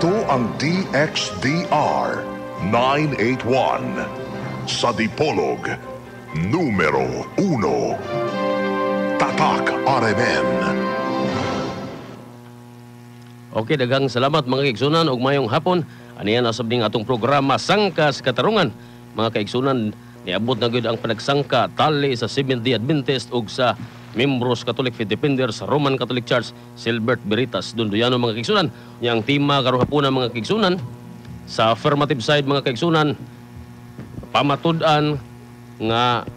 Ito ang DXDR 981 sa Dipolog, numero 1. Tatak RMN. Okay, daghang salamat, mga kaigsunan, ug mayong hapon. Aniya na sab ning atong programa Sangka sa Katarungan. Mga kaigsunan, niabot na gyud ang panagsangka tali sa Seventh-day Adventist ug sa membros Catholic Faith Defenders sa Roman Catholic Church, Silbert Veritas Dunduyano, mga kaigsunan. Nya ang tema karong hapuna, mga kaigsunan, sa affirmative side, mga kaigsunan, pamatud-an nga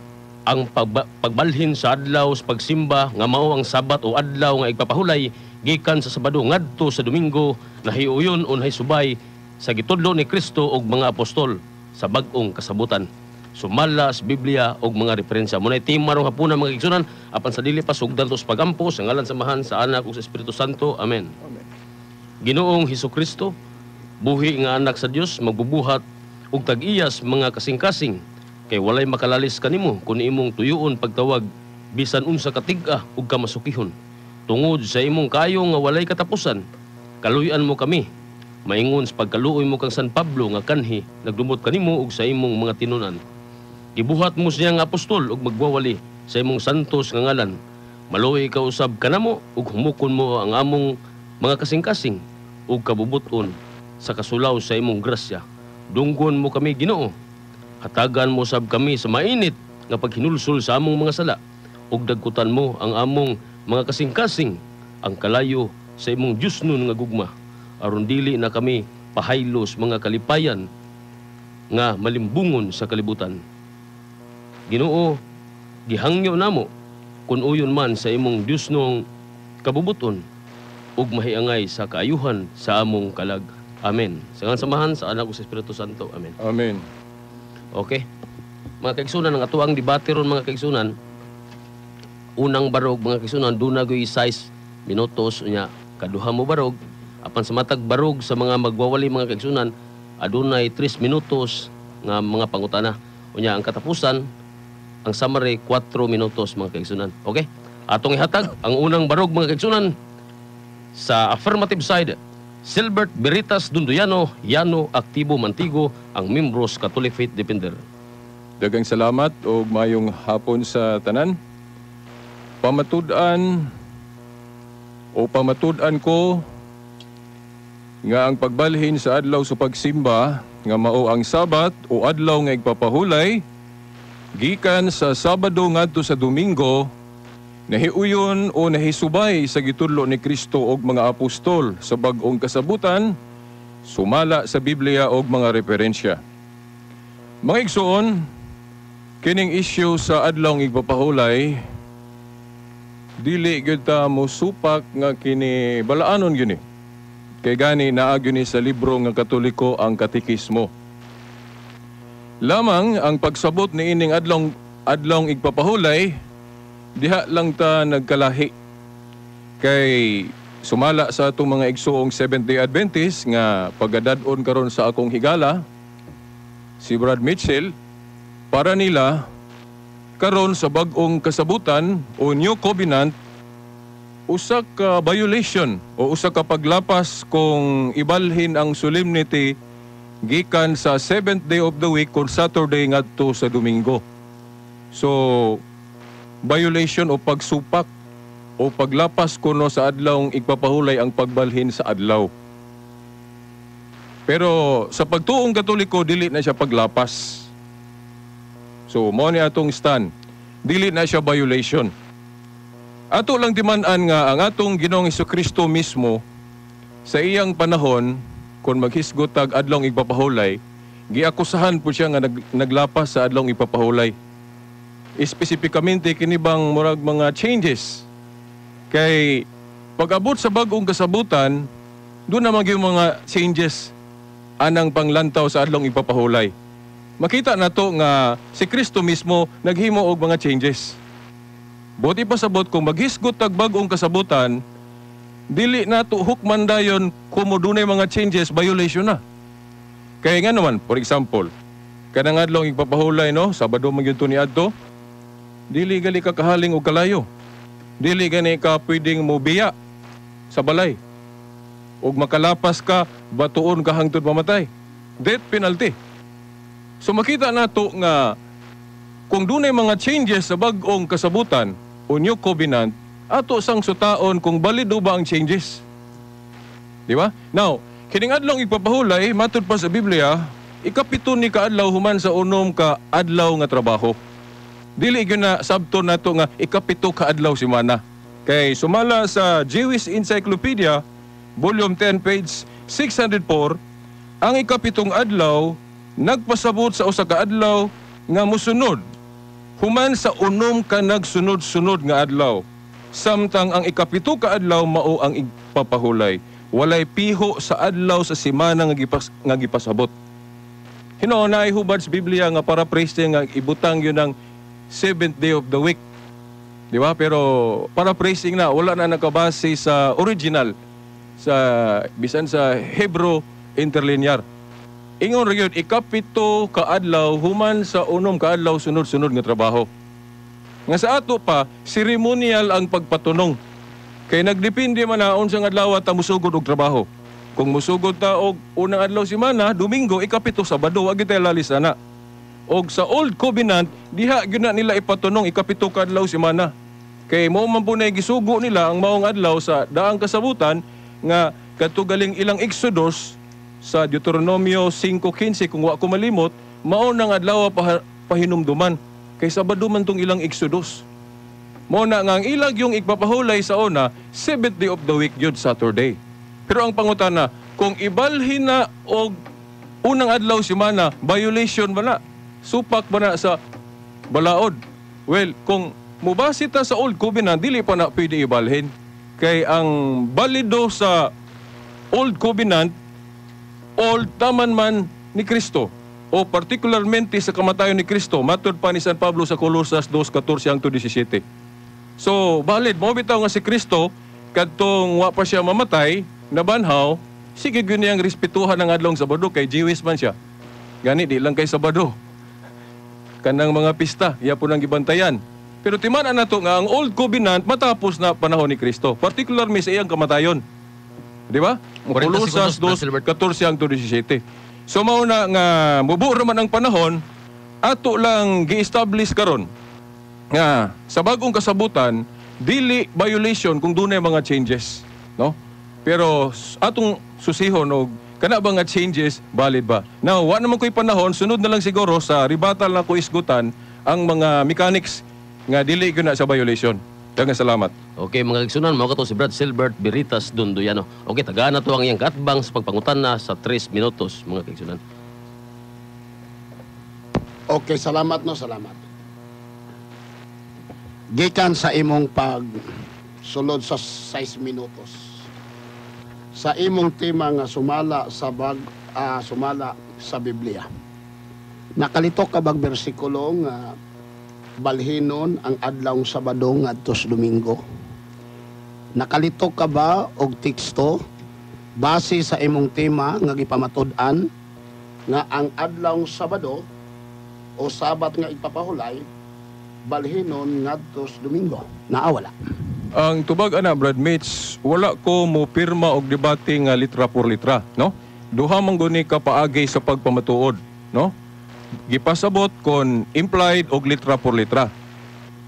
ang pagbalhin sa adlaw sa pagsimba nga mao ang Sabat o adlaw nga igpapahulay gikan sa Sabado ngadto sa Domingo nahiuyon o nahisubay sa gitudlo ni Kristo ug mga apostol sa bag-ong kasabutan, sumala sa Biblia ug mga referensya. Mao nay tema rong hapuna, mga kaigsunan. Apan sa dili pa, sugdan to sa pagampo sa ngalan sa Amahan, sa Anak ug sa Espiritu Santo. Amen. Amen. Ginoong Hesukristo, buhi nga anak sa Dios, magbubuhat ug tag-iyas mga kasing-kasing, kay walay makalalis kanimo kun imong tuyuon pagtawag bisan unsa katig-a ug kamasukihon. Tungod sa imong kayo nga walay katapusan, kaluy-an mo kami maingon sa pagkaluoy mo kang San Pablo nga kanhi nagdumot kanimo ug sa imong mga tinunan. Gibuhat mo siya nga apostol ug magwawali sa imong santos nga ngalan. Maluoy ka usab kanamo ug humukon mo ang among mga kasing-kasing ug kabubuton sa kasulaw sa imong grasya. Dunggon mo kami, Ginoo. Hatagan mo sab kami sa mainit nga paghinulsol sa among mga sala ug dagkutan mo ang among mga kasing-kasing ang kalayo sa imong Diyosnon nga gugma, aron dili na kami pahaylos mga kalipayan nga malimbungon sa kalibutan. Ginoo, gihangyo namo kun uyon man sa imong Diyosnong kabubuton ug mahiangay sa kaayuhan sa among kalag. Amen. Sa ngalan sa Amahan, sa Anak ug sa Espiritu Santo. Amen. Amen. Okay. Mga kaigsunan, ang atuang debate ron, mga kaigsunan, unang barog, mga kaigsunan, duna gyud 6 minutos, unya kaduha mo barog, apan sa matag barog sa mga magwawali, mga kaigsunan, adunay 3 minutos nga mga pangutana. Unya ang katapusan, ang summary, 4 minutos, mga kaigsunan. Okay? Atong ihatag ang unang barog, mga kaigsunan, sa affirmative side, Silbert Veritas Dunduyano, Yano Aktibo Mantigo, ang membros Catholic Faith Defender. Daghang salamat og mayong hapon sa tanan. Pamatud-an o pamatud-an ko nga ang pagbalhin sa adlaw sa pagsimba nga mao ang Sabat o adlaw nga igpapahulay gikan sa Sabado ngadto sa Domingo nahiuyon o nahisubay sa gitudlo ni Kristo og mga apostol sa bag-ong kasabutan, sumala sa Biblia og mga referensya. Mga igsoon, kining issue sa adlaw igpapahulay, dili gyud ta mosupak nga kini balaanon gyud ni. Kay gani naa gyud ni sa libro nga Katoliko, ang Katekismo. Lamang ang pagsabot ni ining adlaw igpapahulay, diha lang ta nagkalahi. Kay sumala sa atong mga igsoong Seventh-day Adventist nga pagadad-on karon sa akong higala, si Brad Mitchell, para nila karon sa bag-ong kasabutan o New Covenant, usa ka violation o usa ka paglapas kung ibalhin ang solemnity gikan sa seventh day of the week kung Saturday ngadto sa Domingo. So violation o pagsupak o paglapas kuno sa adlawng igpapahulay ang pagbalhin sa adlaw. Pero sa pagtuong Katoliko, dili na siya paglapas. So mao ni atong stand. Dili na siya violation. Ato lang timan-an nga ang atong Ginoong Kristo mismo sa iyang panahon, kung maghisgot tag adlawng igpapahulay, giakusahan po siya nga naglapas sa adlawng igpapahulay. Espesipikamente kini bang murag mga changes. Kay pag-abot sa bag-ong kasabutan, doon naman yung mga changes anang panglantaw sa adlawng igpapahulay. Makita na to nga si Kristo mismo naghimo og mga changes. Buti pa sabot kung maghisgot tag bag-ong kasabutan, dili na to hukman dayon kung dunay mga changes, violation na. Kaya nga naman, for example, kanang adlawng igpapahulay, no, Sabado man gyud to ni adto, dili gali ka kahaling og kalayo. Dili gani ka pwedeng mobiya sa balay. Ug makalapas ka, batuon ka hangtod mamatay. Death penalty. So makita nato nga kung dunay mga changes sa bag-ong kasabutan o New Covenant, ato sang sutaon kung balido ba ang changes. Di ba? Now, kining adlaw ipapahulay, matud pa sa Biblia, 7 ni kaadlaw human sa 6 ka adlaw nga trabaho. Dili gyud na sabto nato nga 7 ka adlaw semana. Kay sumala sa Jewish Encyclopedia, volume 10, page 604, ang 7 adlaw nagpasabot sa usa ka adlaw nga mosunod human sa 6 ka nagsunod-sunod nga adlaw. Samtang ang 7 ka adlaw mao ang igpapahulay. Walay piho sa adlaw sa semana nga gipasabot. Hinuon na hubad sa Biblia nga paraphrase nga ibutang yun ang 7th day of the week. Di ba? Pero paraphrasing na, wala na nakabase sa original sa bisan sa Hebrew interlinear. Ingon ra gyud 7 ka adlaw human sa 6 ka adlaw sunod-sunod nga trabaho. Nga sa ato pa ceremonial ang pagpatunong. Kay nagdepende man na unsang adlaw ta musugod og trabaho. Kung musugod ta og unang adlaw semana, Domingo, 7 Sabado, wa gyud tay lalis ana. Og sa Old Covenant, diha gyud na nila ipatunong 7 ka adlaw semana. Kay mao man po na gisugo nila ang maong adlaw sa daang kasabutan nga kadto galing ilang Exodus sa Deuteronomio 5:15 kung wa ko malimot, mao nang adlaw pahinumduman. Kay Sabado man tong ilang Exodus. Mao na nga ang ilag yung igpapahulay sa una, 7th day of the week yun, Saturday. Pero ang pangutana, kung ibalhin na og unang adlaw semana, violation ba na? Supak ba na sa balaod? Well, kung mubase ta sa Old Covenant, dili pa na pwede ibalhin. Kay ang balido sa Old Covenant, old taman man ni Kristo, o particularmente sa kamatayon ni Kristo, matud pa ni San Pablo sa Colosas 2:14 hangtod 17. So, valid, mao bitaw nga si Kristo, kadtong wa pa siya mamatay, nabanhaw, sige gyud niyang respetuhan ang adlong Sabado, kay Jewish man siya. Gani, di lang kay Sabado. Kanang mga pista, iya po nang gibantayan. Pero timan-an nato nga ang Old Covenant matapos na panahon ni Kristo, particularly sa iyang kamatayon. Di ba? 40 Colosas segundos, Silbert. 2:14 hangtod 17. So mao na nga mubuo ra man ang panahon, ato lang gi-establish karon nga sa bagong kasabutan dili violation kung dunay mga changes, no? Pero atong susihon og kana ba nga changes valid ba? Now, wa naman ko'y panahon, sunod na lang siguro sa rebuttal na ko isgutan ang mga mechanics nga dili gyud na sa violation. Daghang salamat. Okay, mga kaigsunan, mao kato si Brad Silbert Veritas Dondoyano. Okay, tagaan na to ang iyang katbang sa pagpangutan na sa 3 minutos, mga kaigsunan. Okay, salamat no, salamat. Gikan sa imong pagsulod sa 6 minutos. Sa imong tema nga sumala sa sumala sa Biblia. Nakalito ka bag bersikulo nga balhinon ang adlawng Sabado ngadto sa Domingo? Nakalito ka ba og teksto base sa imong tema nga gipamatud-an nga ang adlawng Sabado o Sabat nga ipapahulay balhinon ngadto sa Domingo? Naa wala? Ang tubag ana, Brad Mitch, wala ko mo pirma og debate nga litra por litra, no? Duha man guni ka paagi sa pagpamatuod, no? Gipasabot kon implied og litra por litra.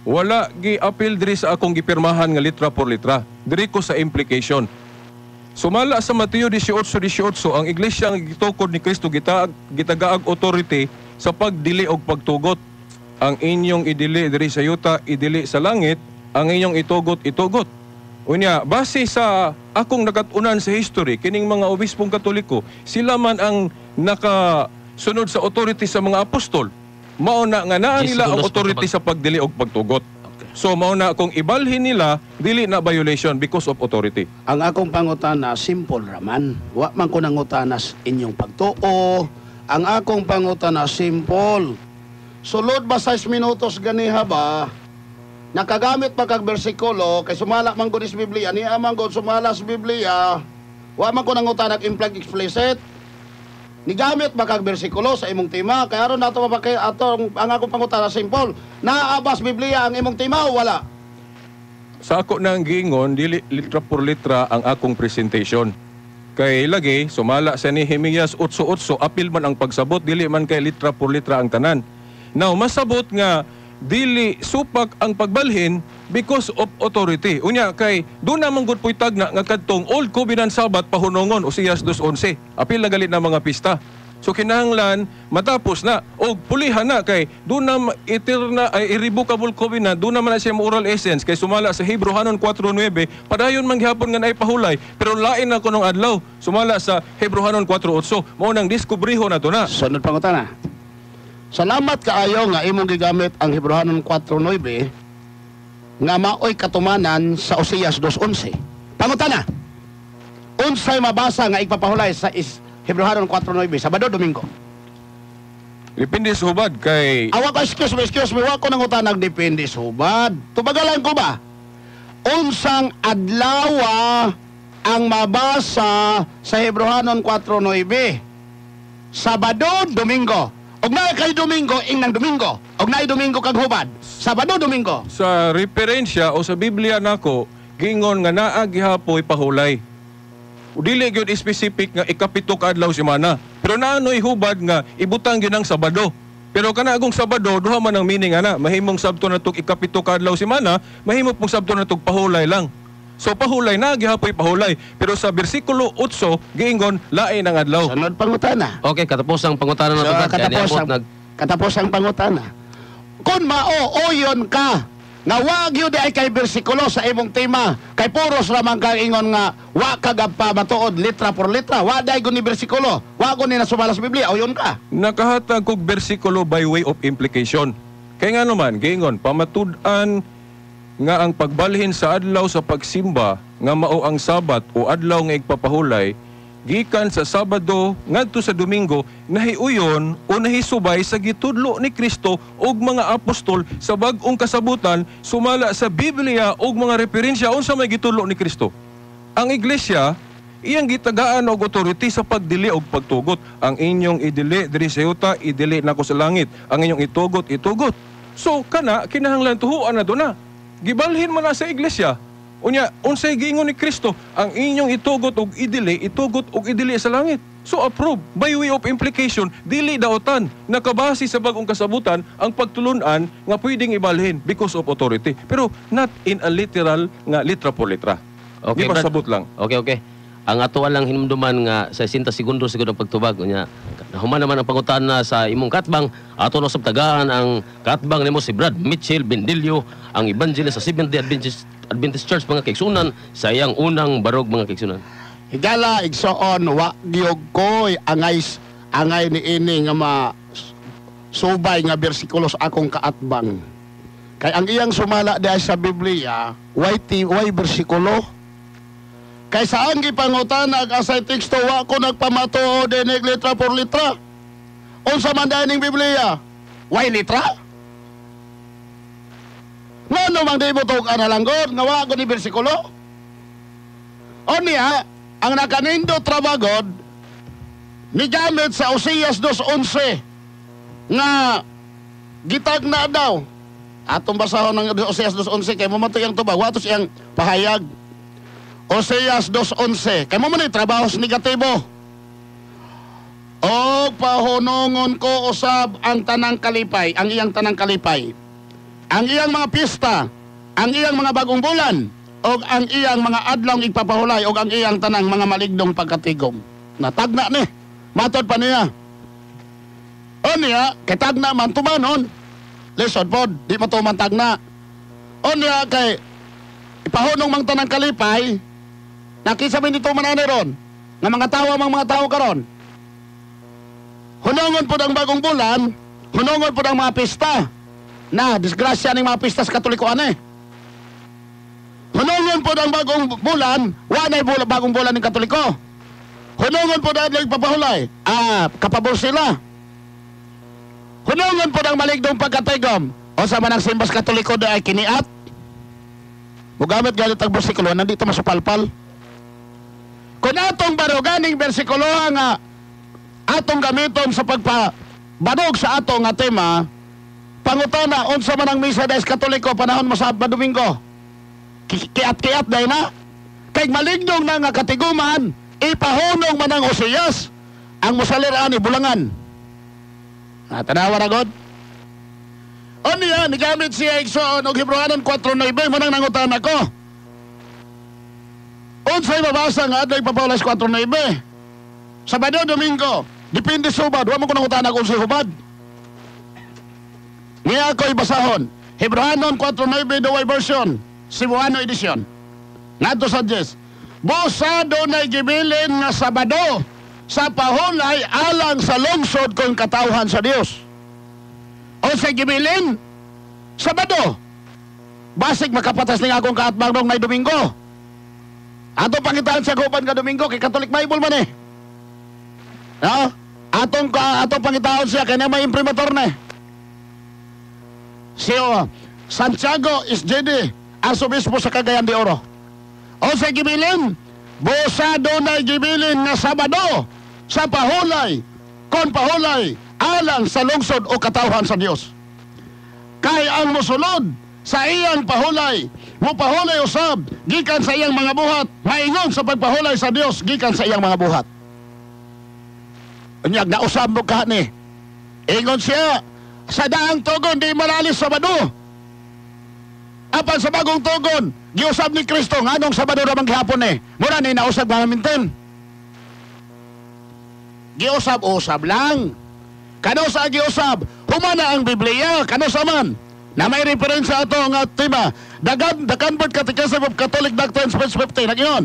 Wala gi-appeal diri sa akong gipirmahan nga litra por litra. Diri ko sa implication. Sumala sa Mateo 18:18, ang iglesia ang gitukod ni Kristo gitagaag authority sa pagdili og pagtugot. Ang inyong idili diri sa yuta, idili sa langit, ang inyong itugot, itugot. Unya, base sa akong nakat-unan sa history, kining mga obispong Katoliko, sila man ang nakasunod sa authority sa mga apostol. Mao na nga naa 10 nila ang segundos, authority Pagkabag. sa pagdili og pagtugot. Okay. So mao na kung ibalhin nila, dili na violation because of authority. Ang akong pangutana simple raman. Wa man ko nangutana sa inyong pagtuo. Ang akong pangutana simple. Sulod ba 6 minutos ganiha ba? Nakagamit pa kag bersikulo kay sumala man gud sa Biblia, niya man gud sumala sa Biblia. Wa man ko nangutana implied explicit. Nigamit ba kag bersikulo sa imong tema? Kay aron nato mapakay atong ang akong pangutana simple. Naa ba sa Biblia ang imong tema o wala? Sa ako nang giingon, dili litra por litra ang akong presentation. Kay lagi sumala sa Nehemias 8:8, apil man ang pagsabot, dili man kay litra por litra ang tanan. Now masabot nga dili supak ang pagbalhin because of authority. Unya kay doon na man gud puy tagna nga kadtong Old Covenant Sabbath pahunongon, Oseas 2:11. Apil na galit na mga pista. So kinahanglan matapos na og pulihan na kay doon na eterna ay irrevocable covenant, doon naman na siya moral essence kay sumala sa Hebreohanon 4:9, padayon man gihapon nga naay pahulay pero lain na kunong adlaw sumala sa Hebreohanon 4:8, mao nang diskubriho na to na. Sunod pangutana. Salamat kaayo nga imong gigamit ang Hebreohanon 4:9 nga maoy katumanan sa Oseas 2:11. Pangutana. Unsay mabasa nga igpapahulay sa Hebreohanon 4:9, Sabado, Domingo? Depende sa hubad kay Awa ko, excuse me, excuse me, wa ko nangutanag depende sa hubad. Tubagalan ko ba? Unsang adlawa ang mabasa sa Hebreohanon 4:9? Sabado, Domingo. Og naa kay Domingo, ingnang Domingo. Og naay Domingo kag hubad. Sabado, Domingo. Sa referensya o sa Biblia nako, gingon nga naa gihapoy pahulay. Dili gyud specific nga ikapito ka adlaw semana. Pero naanoy hubad nga ibutang gyud ang Sabado. Pero kana agong Sabado, duha man ang meaning ana. Mahimong sabto na tug ikapito ka adlaw semana, mahimo pong sabto na tug pahulay lang. So pahulay na gihapoy pahulay. Pero sa bersikulo 8 giingon lain ang adlaw. Sunod pangutana. Okay, katapos ang pangutana na So, to, Brad. Kaya katapos niabot ang, katapos ang pangutana. Kung mao oyon ka nga wa gyud ay kay bersikulo sa imong tema, kay puros ramang kang ingon nga wa ka matuod litra por litra, wa day gud ni bersikulo, wa gud ni nasumala sa Biblia, oyon ka. Nakahatag kog bersikulo by way of implication. Kay nga naman, giingon, pamatud-an nga ang pagbalhin sa adlaw sa pagsimba nga mao ang Sabat o adlaw nga igpapahulay gikan sa Sabado ngadto sa Domingo nahiuyon o nahisubay sa gitudlo ni Kristo ug mga apostol sa bag-ong kasabutan sumala sa Biblia ug mga referensya. Unsa may gitudlo ni Kristo? Ang iglesia iyang gitagaan og authority sa pagdili og pagtugot. Ang inyong idili diri sa yuta, idili nako sa langit. Ang inyong itugot, itugot. So kana kinahanglan tuhuan na do na. Gibalhin man na sa iglesia. Unya, unsay giingon ni Kristo? Ang inyong itugot og idili, itugot og idili sa langit. So approve by way of implication, dili daotan nakabase sa bag-ong kasabutan ang pagtulunan nga pwedeng ibalhin because of authority. Pero not in a literal nga litra por litra. Okay, Di ba Brad. sabot lang? Okay. Ang ato lang hinumduman nga sa 60 segundo siguro ang pagtubag unya. Nahuman naman ang pangutana sa imong katbang, ato na sab tagaan ang katbang nimo si Brad Mitchell Bendillo, ang evangelist sa Seventh-day Adventist Church, mga kaigsunan, sa iyang unang barog, mga kaigsunan. Higala igsoon, wa gyud koy angay angay ni ini nga ma subay nga bersikulo sa akong kaatbang. Kay ang iyang sumala diha sa Biblia, way ti way bersikulo. Kay saan gipangutana ang asay teksto, wa ko nagpamatuo dinig litra por litra. Unsa man dahil ning Biblia? Way litra? Ngano mang di mo tuog analanggod nga wa ko ni bersikulo? O niya, ang nakanindot trabagod ni gamit sa Oseas 2:11 nga gitag na daw. Atong basahon ng Oseas 2:11 kay mo man tubag, wa to siyang pahayag. Oseas 2:11 kay mo man trabaho sa negatibo. Og pahunongon ko usab ang tanang kalipay, ang iyang tanang kalipay, ang iyang mga pista, ang iyang mga bagong bulan, og ang iyang mga adlong igpapahulay, og ang iyang tanang mga maligdong pagkatigom. Natagna ni. Matod pa niya. O niya, kay tagna man tumanon. Lisod pod, di matuman tagna. O niya, kay ipahunong mang tanang kalipay, nakisa man dito man ani ron, nga mga tawo mang mga tawo karon. Hunongon pod ang bagong bulan, hunongon pod ang mga pista. Na, disgrasya ning mga pista sa Katoliko ane. Hunongon pod ang bagong bulan, wa nay bagong bulan ning Katoliko. Hunongon pod ang adlaw ipapahulay. Kapabor sila. Hunongon pod ang maligdong pagkatigom. O sa man ang simbas Katoliko do ay kiniat. Mugamit galit ang bersikulo, nandito masupalpal. Kung atong baruganing bersikulo nga atong gamiton sa pagpabanog sa ato nga tema, pangutana, unsa man ang misa des Katoliko panahon mo sa Domingo? Kiat-kiat dahil na. Kay maligdong na nga katiguman, Ipahunong man ang Osias, ang musalir ani bulangan. Ah, tanawa na god. Unya, nigamit siya, igsoon, og Hebreohanon 4.9, manang nangutan ako. Unsay mabasa nga adlaw ipapahulay sa 4.9? Sabado, Domingo, depende sa hubad. Wa mo ko nangutan ako unsay hubad. Niya ako ibasahon. Hebreohanon 4.9, Douay Version, Cebuano Edition. Ngadto sa Diyos. Busa dunay gibilin nga Sabado sa pahulay alang sa lungsod kung katawhan sa Dios. O sa gibilin, Sabado. Basig makapatas ning akong kaatbang nung may Domingo. Ato pangitaan sa guban ka Domingo kay Catholic Bible man eh. No? Atong pangitaon siya kay na may imprimatur na eh. Si Santiago SJD, Arsobispo sa Cagayan de Oro. O sa gibilin, busa dunay gibilin nga Sabado sa pahulay, kon pahulay, alang sa lungsod o katawhan sa Dios. Kay ang musulod sa iyang pahulay, mupahulay usab gikan sa iyang mga buhat, maingon sa pagpahulay sa Dios gikan sa iyang mga buhat. Unyag nausab mo ka ni. Ingon siya, sa daang tugon di malalis Sabado. Apan sa bagong tugon, giusab ni Kristo nganong Sabado ra man gihapon eh. Mura ni nausab nga minten. Giusab-usab lang. Kano sa giusab? Humana ang Biblia, kano sa man? Na may referensya ato nga tema. The Convert Catechism of Catholic Doctrines, page 50. Nagyon.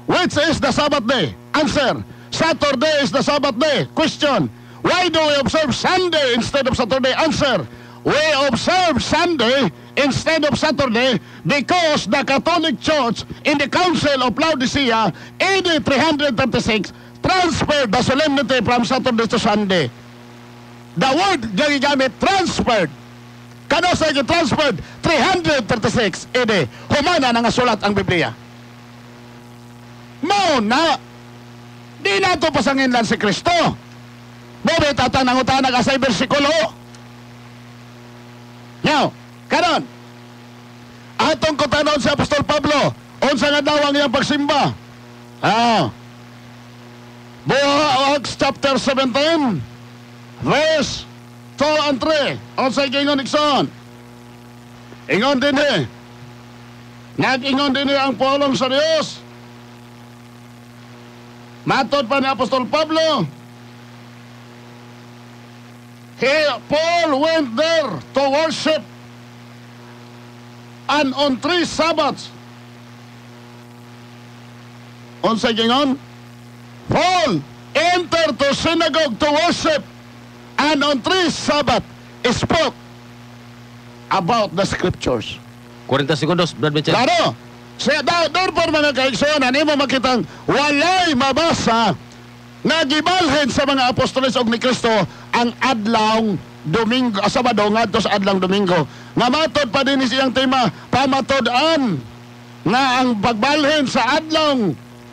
Which is the Sabbath day? Answer. Saturday is the Sabbath day. Question. Why do we observe Sunday instead of Saturday? Answer. We observe Sunday instead of Saturday because the Catholic Church in the Council of Laodicea, AD 336, transferred the solemnity from Saturday to Sunday. The word nga gigamit, transferred. Kano sa transferred? 336 AD. Humana na nga sulat ang Biblia. Mao na. Di na ito pasangin lang si Kristo. Bobe, tatang nangutana ka sa bersikulo. Now, karon, atong kutanon si Apostol Pablo, unsa nga daw ang iyang pagsimba? Buha Acts chapter 17, verse 2 and 3. Unsay giingon, igsoon? Ingon din eh. Nag-ingon din eh ang pulong sa Dios. Matod pa ni Apostol Pablo, Paul went there to worship and on three Sabbaths. Unsay gingon? Paul entered to synagogue to worship and on three Sabbath spoke about the scriptures. 40 segundos, Brad Mitchell. Klaro. Siya daw, therefore mga kaigsoon, mo makitang walay mabasa nga gibalhin sa mga apostoles og ni Kristo ang adlaw Domingo, Sabado ngadto sa adlaw Domingo. Nga matod pa din siyang tema, pamatod-an nga ang pagbalhin sa adlaw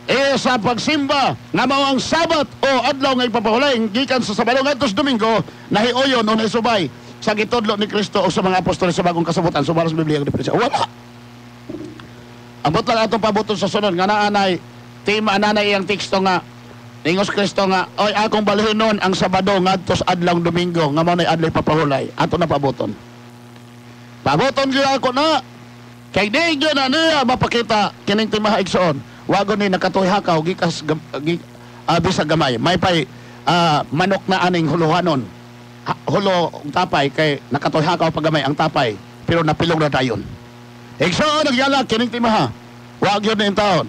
eh sa pagsimba nga mao ang Sabat o adlaw nga ipapahulay gikan sa Sabado ngadto sa Domingo nahiuyon o nahisubay sa gitudlo ni Kristo o sa mga apostoles sa bagong kasabutan sumala sa Biblia ang diferensya. Wala. Ambot lang atong pabuton sa sunod nga naanay tema ananay iyang teksto nga ningos Kristo nga oy akong balhinon ang Sabado ngadto sa adlaw Domingo nga mao nay adlaw papahulay ato na pabuton. Pabuton gyud ako na kay di gyud na niya mapakita kining timaha igsoon. Wago ni nakatuoy hakaw gikas bisag gamay may pay manok na aning huluhanon. Hulo og tapay kay nakatuoy hakaw pa gamay ang tapay pero napilong na dayon. Igsoon nagyala kining timaha. Wa gyud ni taon.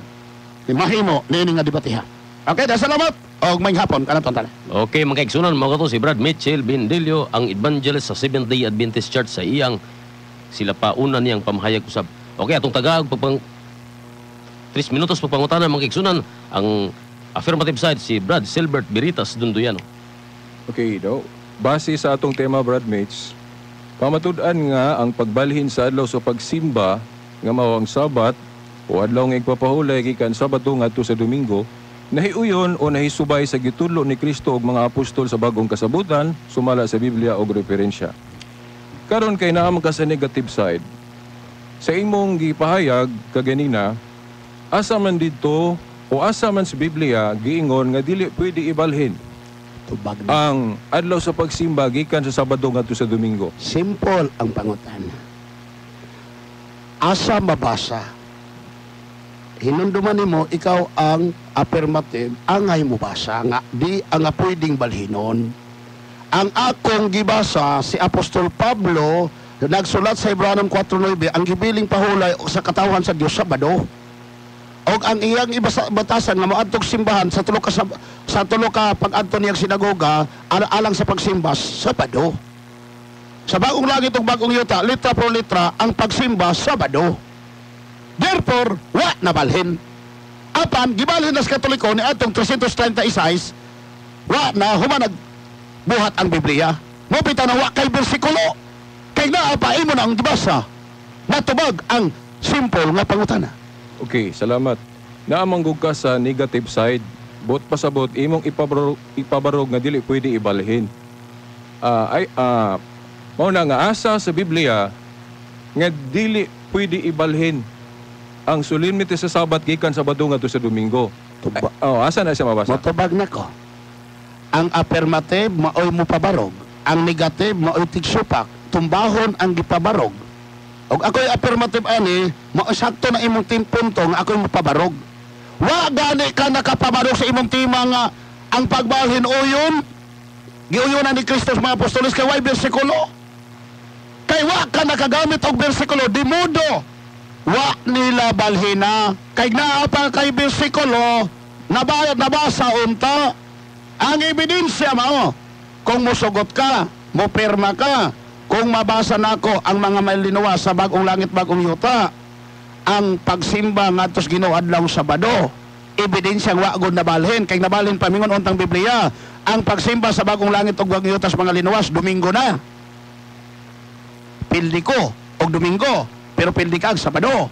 Mahimo niini nga debatiha. Okay, da salamat. Og may hapon kanatong tanan. Okay, mga kaigsunan, mga to si Brad Mitchell Bendilio, ang evangelist sa Seventh Day Adventist Church sa iyang sila pa una niyang pamahayag usab. Okay, atong tagaag pagpang 3 minutos pagpangutana mga kaigsunan ang affirmative side si Brad Silbert Beritas Dunduyano. Okay, daw. Base sa atong tema, Brad Mates, pamatud-an nga ang pagbalhin sa adlaw sa pagsimba nga mao ang Sabat o adlaw nga igpapahulay gikan Sabado ngadto sa Domingo, nahiuyon o nahisubay sa gitudlo ni Kristo ug mga apostol sa bagong kasabutan sumala sa Biblia og referensya. Karon kay naa man ka sa negative side. Sa imong gipahayag kaganina, asa man didto o O asa man sa Biblia giingon nga dili pwede ibalhin Tubag na. ang adlaw sa pagsimba gikan sa Sabado ngadto sa Domingo? Simple ang pangutana. Asa mabasa? Hinumduman nimo, ikaw ang affirmative, angay mo basa nga di ang pwedeng balhinon. Ang akong gibasa, si Apostol Pablo nagsulat sa Hebreo 4:9, ang gibiling pahulay sa katawhan sa Dios, Sabado. Og ang iyang ibasa, batasan nga moadtog simbahan sa tulo ka pag-adto niyang sinagoga alang sa pagsimba, Sabado. Sa bagong langit ug bagong yuta, litra por litra, ang pagsimba, Sabado. Therefore, wa nabalhin. Apan, gibalhin na sa Katoliko ni atong 336, wa na human buhat ang Biblia. Mao bitaw na wa kay bersikulo. Kay naa pa, imo na ang gibasa. Natubag ang simple nga pangutana. Okay, salamat. Naamanggog ka sa negative side. Bot pasabot imong ipabarog nga dili pwede ibalhin. Ay mao na nga asa sa Biblia nga dili pwede ibalhin ang solemnity sa Sabat gikan Sabado ngadto sa Domingo? Tuba. Ay, oh, asa na siya mabasa? Motubag na ko. Ang affirmative maoy mopabarog. Ang negative maoy tigsupak. Tumbahon ang gipabarog. Og ako'y affirmative ani, mao sakto na imong team punto nga ako'y mopabarog. Wa gani ka nakapabarog sa imong tema nga ang pagbalhin uyon giuyonan ni Kristo sa mga apostoles kay way bersikulo. Kay wa ka nakagamit og bersikulo, di modo wa nila balhina. Kay naa pa kay bersikulo, nabayad nabasa unta. Ang ebidensya mao kung musugot ka, mo pirma ka, kung mabasa nako ang mga malinuwa sa bagong langit, bagong yuta, ang pagsimba ngadto sa Ginoo adlaw Sabado, ebidensyang wa gud nabalhin. Kay nabalhin pamingon untang Biblia, ang pagsimba sa bagong langit ug bagong yuta sa mga linuwas, Domingo na. Pildi ko og Domingo, pero pildi ka ang Sabado.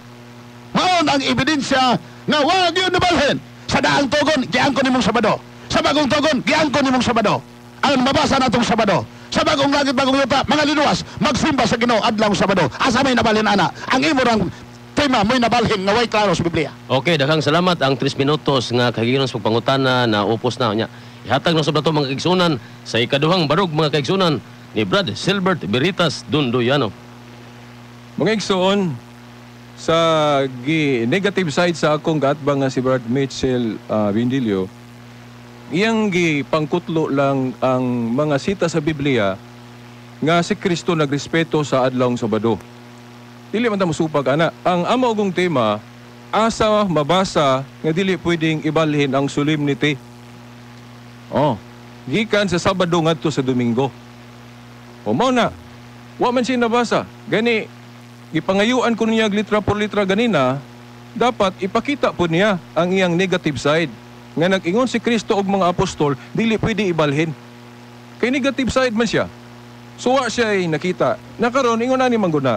Mao ang ebidensya nga wa gyud nabalhin. Sa daang tugon, giangkon nimong Sabado. Sa bagong tugon, giangkon nimong Sabado. Ang mabasa natong Sabado. Sa bagong langit, bagong yuta, mga linuwas, magsimba sa Ginoo adlaw Sabado. Asa may nabalhin ana? Ang imo rang tema mo'y nabalhin nga way klaro sa Biblia. Okay, daghang salamat. Ang 3 minutos nga kahigayon sa pagpangutana na upos na niya. Ihatag na sa nato, mga kaigsunan, sa ikaduhang barog, mga kaigsunan, ni Brad Silbert Veritas Dundoyano. Mga igsoon, sa gi negative side sa akong gaatbang nga si Brad Mitchell Vindilio, iyang gipangkutlo lang ang mga sita sa Biblia nga si Kristo nagrespeto sa adlawng Sabado. Dili man ta mosupag ana. Ang amo ogong tema, asa mabasa nga dili pwedeng ibalhin ang solemnity? Oh, gikan sa Sabado ngadto sa Domingo. O mao na, wa man siya nabasa. Gani, gipangayuan ko niya litra por litra ganina, dapat ipakita po niya ang iyang negative side. Nga nag-ingon si Kristo og mga apostol, dili pwede ibalhin. Kay negative side man siya. So wa siya ay nakita. Nakaron, ingon na ni Mangguna,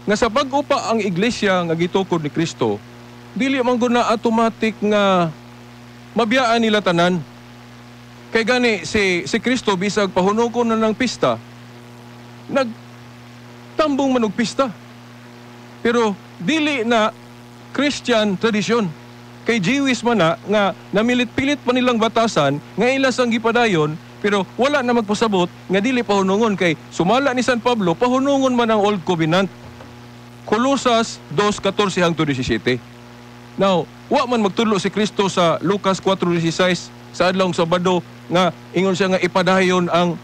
nga sa bag-o pa ang iglesia nga gitukod ni Kristo, dili man guna automatic nga mabiyaan nila tanan. Kay gani si si Kristo bisag pahunugon na ng pista, nagtambong man og pista. Pero dili na Christian tradisyon. Kay Jewish man na nga namilit-pilit pa nilang batasan nga ila sang gipadayon, pero wala na magpasabot nga dili pahunungon kay sumala ni San Pablo, pahunungon man ang Old Covenant. Colosas 2:14 hangtod 17. Now, wa man magtudlo si Kristo sa Lucas 4:16 sa adlawng Sabado nga ingon siya nga ipadayon ang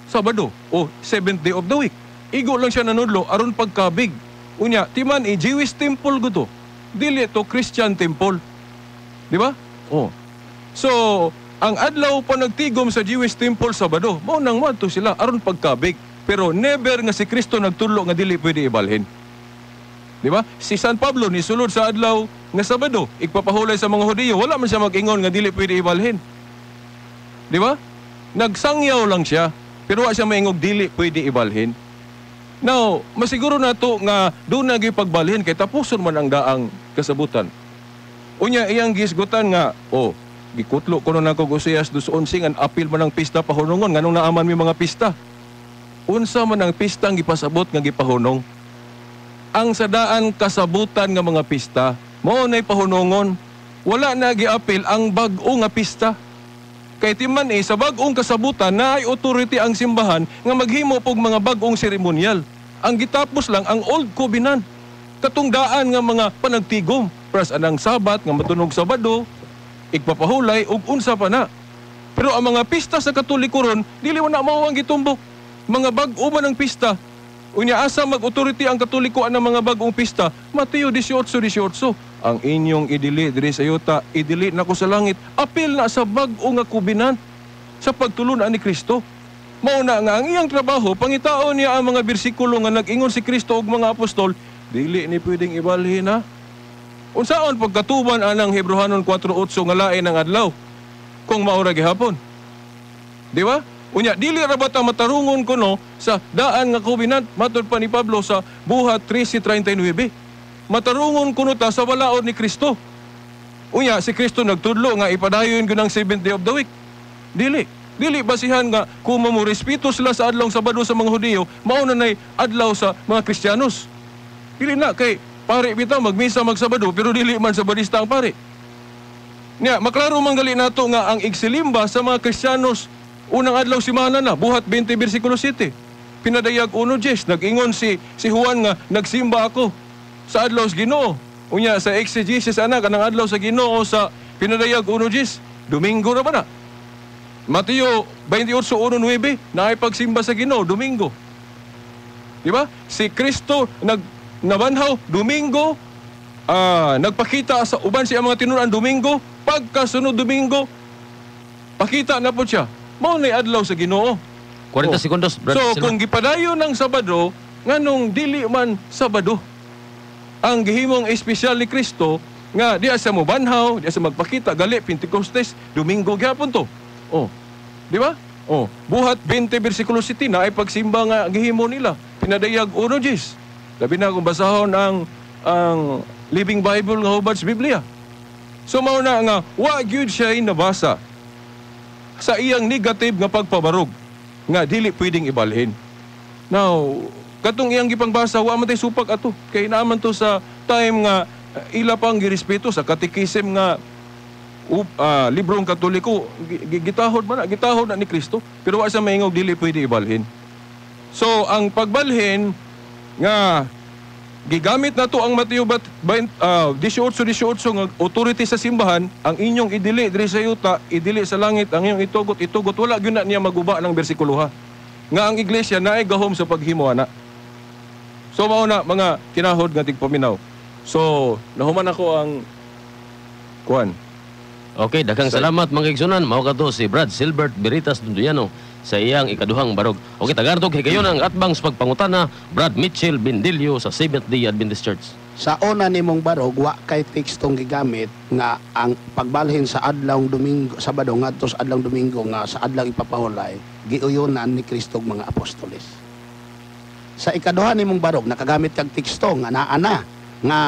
Sabado o seventh day of the week. Igo lang siya nanudlo aron pagkabig. Unya, timan i Jewish temple guto. Dili to Christian temple. Di ba? Oh. So, ang adlaw pa nagtigom sa Jewish temple, Sabado, mao nang moadto sila aron pagkabig. Pero never nga si Kristo nagtudlo nga dili pwede ibalhin. Di ba? Si San Pablo ni sulod sa adlaw nga Sabado, igpapahulay sa mga Hudiyo, wala man siya mag-ingon nga dili pwede ibalhin. Di ba? Nagsangyaw lang siya, pero wa siya maingog dili pwede ibalhin. Now, masiguro na to nga doon na pagbalhin kay tapuson man ang daang kasabutan. Unya iyang gisgutan nga, oh, gikutlo ko na nako Oseas 2:11 ang apil man ang pista pahunungon, nganong naaman mi mga pista. Unsa man ang pista ang gipasabot nga gipahunong? Ang sa daan kasabutan nga mga pista, mao nay pahunungon. Wala na giapil ang bag-o nga pista. Kay timan eh, sa bag-ong kasabutan na ay authority ang simbahan nga maghimo pog mga bag-ong seremonyal. Ang gitapos lang ang old covenant. Katungdaan nga mga panagtigom, pras anang Sabat nga matunog Sabado, igpapahulay ug unsa pa na. Pero ang mga pista sa Katoliko ron, dili man na mao ang gitumbok. Mga bag-o man ang pista. Unya asa mag-authority ang Katoliko anang mga bag-ong pista? Mateo 18:18. Ang inyong idili diri sa yuta, idili nako sa langit. Apil na sa bag-o nga covenant sa pagtulunan ni Kristo. Mao na nga ang iyang trabaho, pangitaon niya ang mga bersikulo nga nag-ingon si Kristo ug mga apostol, dili ni pwedeng ibalhin ha. Unsaon pagkatuban anang Hebreohanon 4:8 nga lain ang adlaw kung maura gihapon? Di ba? Unya dili ra ba ta matarungon kuno sa daan nga covenant matud pa ni Pablo sa Buhat 13:39. Matarungon kuno ta sa balaod ni Kristo. Unya si Kristo nagtudlo nga ipadayon gyud ang seventh day of the week. Dili. Dili basihan nga kung mo respeto sila sa adlaw Sabado sa mga Hudiyo, mao na nay adlaw sa mga Kristiyanos. Dili na kay pare bitaw magmisa magsabado pero dili man sabadista ang pare. Nya maklaro man gali nato nga ang igsilimba sa mga Kristiyanos unang adlaw semana na, Buhat 20 bersikulo 7. Pinadayag 1:10, nag-ingon si Juan nga nagsimba ako sa adlaw sa Ginoo. Unya sa exegesis ana kanang adlaw sa Ginoo sa Pinadayag 1:10, Domingo ra ba na? Mateo 28:1-9, naay pagsimba sa Ginoo Domingo. Di ba? Si Kristo nabanhaw Domingo, nagpakita sa uban siya mga tinuran Domingo, pagkasunod Domingo pakita na po siya. Mao nay adlaw sa Ginoo. 40 segundos, Brad. So kung gipadayon ng Sabado, nganong dili man Sabado ang gihimong espesyal ni Kristo nga diya sa mobanhaw, diya sa magpakita gali Pentecostes, Domingo gyapon to. Oh. Di ba? Oh, Buhat 20 bersikulo 7 na ay pagsimba nga gihimo nila. Pinadayag 1:10. Labi na kung basahon ang Living Bible nga hubad sa Biblia. So mao na nga wa gyud siya nabasa sa iyang negative nga pagpabarog nga dili pwedeng ibalhin. Now, katong iyang gipangbasa wa man tay supak ato kay naaman to sa time nga ila pang girespeto sa katekisim nga librong Katoliko, gitahod man na, gitahod na ni Kristo, pero wa sa maingog dili pwede ibalhin. So ang pagbalhin nga gigamit na to ang Mateo 18:18 nga authority sa simbahan, ang inyong idili diri sa yuta, idili sa langit, ang inyong itugot, itugot, wala gyud na niya maguba ng bersikulo ha. Nga ang iglesia naay gahom sa paghimo ana. So mao na mga tinahod nga tigpaminaw. So nahuman ako ang kuan. Okay, daghang salamat mga igsunan. Mao kadto si Brad Silbert Veritas Dunduyano sa iyang ikaduhang barog. Okay, tagartog higayon ang atbang sa pagpangutana Brad Mitchell Bendilio sa Seventh Day Adventist Church. Sa una nimong barog, wa kay tekstong gigamit nga ang pagbalhin sa adlaw Domingo, Sabado ngadto sa adlaw Domingo nga sa adlaw ipapahulay, giuyonan ni Kristo og mga apostoles. Sa ikaduha nimong barog, nakagamit kag teksto nga naa na nga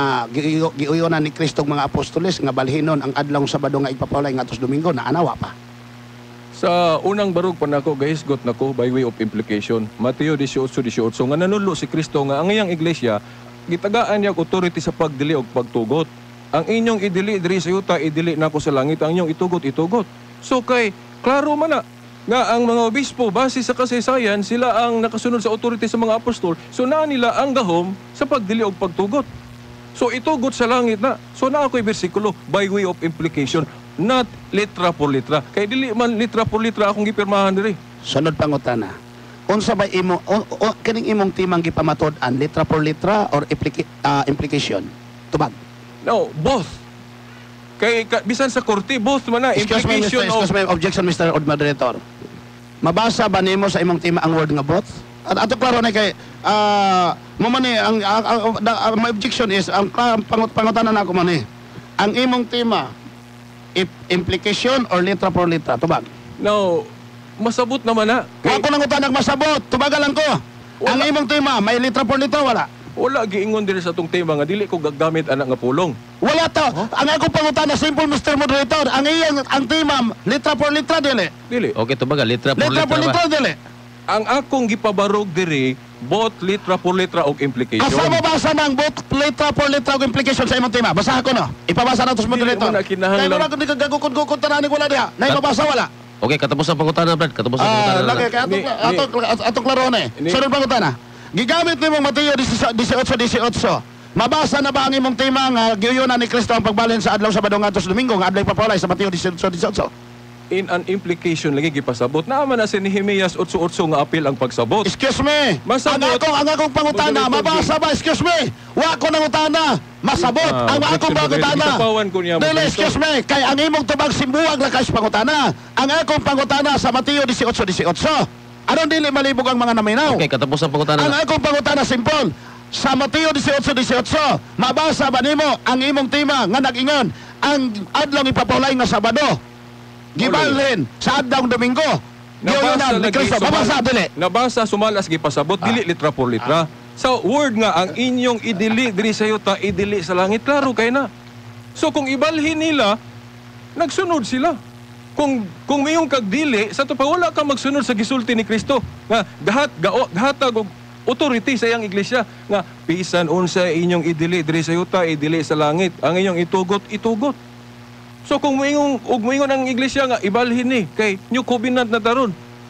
giuyonan ni Kristo og mga apostoles nga balhinon ang adlaw Sabado nga ipapahulay ngadto sa Domingo, naa na wa pa. Sa unang barog pa nako gahisgot nako by way of implication, Mateo 18:18 nga nanudlo si Kristo nga ang iyang iglesia gitagaan niya og authority sa pagdili og pagtugot. Ang inyong idili diri sa yuta, idili nako sa langit, ang inyong itugot, itugot. So kay klaro man na nga ang mga obispo base sa kasaysayan sila ang nakasunod sa authority sa mga apostol, so naa nila ang gahom sa pagdili og pagtugot. So itugot sa langit na. So naa ako'y bersikulo by way of implication, not litra por litra. Kay dili man litra por litra akong gipirmahan diri. Sunod pangutana. Unsa ba imo kining imong timang gipamatud-an, litra por litra or implication? Tubag. No, both. Kay bisan sa korte both man na implication. Excuse me, objection Mr. Moderator. Mabasa ba nimo sa imong tema ang word nga both? At ato klaro na kay mo man ni ang my objection is ang pangutana nako man ni. Ang imong tema implication or litra por litra? Tubag. No, masabot naman na. Wa ko nang utanag masabot, tubagan lang ko. Wala. Ang imong tema may litra por litra wala? Wala giingon diri sa atong tema nga dili ko gagamit anak nga pulong. Wala to. Huh? Ang akong pangutana simple Mr. Moderator, ang iyang ang tema litra por litra dili. Dili. Okay, tubaga litra por litra. Litra por litra dili. Ang akong gipabarog diri Both litra por litra og implication. Asa mo basa ng both letra por letra og implication sa imong tema? Basaha ko no. Ipabasa na to sa Dili moderator. mo na kinahanglan. Kay mura kung di ka gagukod-gukod tanan wala diha. Nay mabasa wala. Okay, katapos ang pangutana, Brad. Katapos ang Ah, pangutana. lagi kay atong atong atong klarohon eh. Sunod pangutana. Gigamit nimong Mateo 18:18. Mabasa na ba ang imong tema nga giyunan ni Kristo ang pagbalhin sa adlaw Sabado ngadto sa Domingo nga adlaw ipapawalay sa Mateo 18:18? In an implication lagi gipasabot. Naa man na si Nehemias 8:8 nga apil ang pagsabot. Excuse me. Masabot. Ang akong pangutana, Moderator, mabasa ba? Excuse me. Wa ko nangutana. Masabot Ah, ang akong objection, pangutana. moderator. Gitapawan ko niya, Dili, moderator. excuse me. Kay ang imong tubag simbuwag ra kay sa pangutana. Ang akong pangutana sa Mateo 18:18. Aron dili malibog ang mga naminaw. Okay, katapos ang pangutana. Ang akong pangutana simple. Sa Mateo 18:18, mabasa ba nimo ang imong tema nga nag-ingon ang adlaw ipapawalay nga Sabado? Gibalhin sa adlaw Domingo. Giyunan ni lagi Kristo. Mabasa dili. Nabasa sumalas gipasabot dili litra por litra. Sa word nga ang inyong idili diri sa yuta idili sa langit, klaro kay na. So kung ibalhin nila, nagsunod sila. Kung mayong kag dili sa to pa wala ka magsunod sa gisulti ni Kristo nga gahatag og authority sa iyang iglesia nga bisan unsa inyong idili diri sa yuta idili sa langit, ang inyong itugot itugot. So kung moingon og moingon ang iglesia nga ibalhin ni kay new covenant na taron.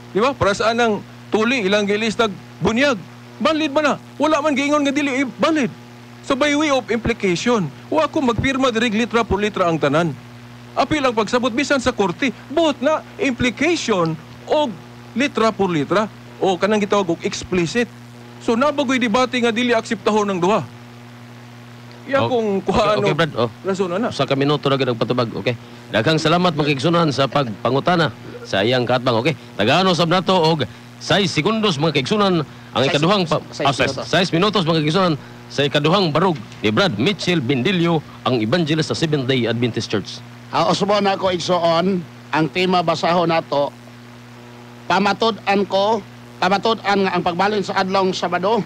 Di ba? Para saan ang tuli ilang gilistag bunyag? Valid ba na? Wala man giingon nga dili valid. So by way of implication, wa ko magpirma diri litra por litra ang tanan. Apil ang pagsabot bisan sa korte, both na implication og litra por litra o kanang gitawag og explicit. So nabagoy debate nga dili akseptahon ng duha. Iya kung kuhaan Okay, og Brad. Oh. rason na. Usa ka minuto ra gyud ang patubag. Okay. Daghang salamat mga kaigsunan sa pagpangutana sa iyang kaatbang. Okay. Tagaano sab nato og 6 segundos mga kaigsunan ang ikaduhang 6 minutos. 6 minutos mga kaigsunan sa ikaduhang barug ni Brad Mitchell Bendilio, ang evangelist sa Seventh Day Adventist Church. Usbon ako igsoon, ang tema basahon nato pamatud-an ko, pamatud-an nga ang pagbalhin sa adlong Sabado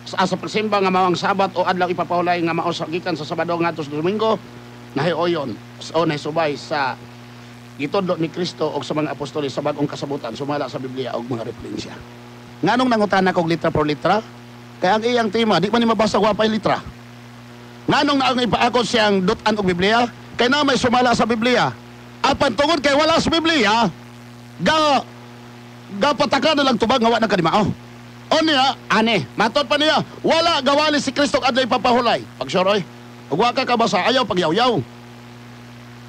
sa pagsimba nga mao ang Sabat o adlaw ipapahulay nga mao sa gikan sa Sabado ngadto sa Domingo nahiuyon o nahisubay sa gitudlo ni Kristo og sa mga apostoles sa bag-ong kasabutan sumala sa Biblia og mga referensya. Nganong nangutana kog litra por litra? Kay ang iyang tema di man ni mabasa wa pay litra. Nganong na ang ipaakot siyang dut-an og Biblia? Kay na may sumala sa Biblia. Apan tungod kay wala sa Biblia, ga gapataka na lang tubag nga wa na kadimao. O niya, ane, matod pa niya, wala gawali si Kristo og adlaw ipapahulay. Pagsoroy, ug wa ka kabasa, ayaw pagyawyaw.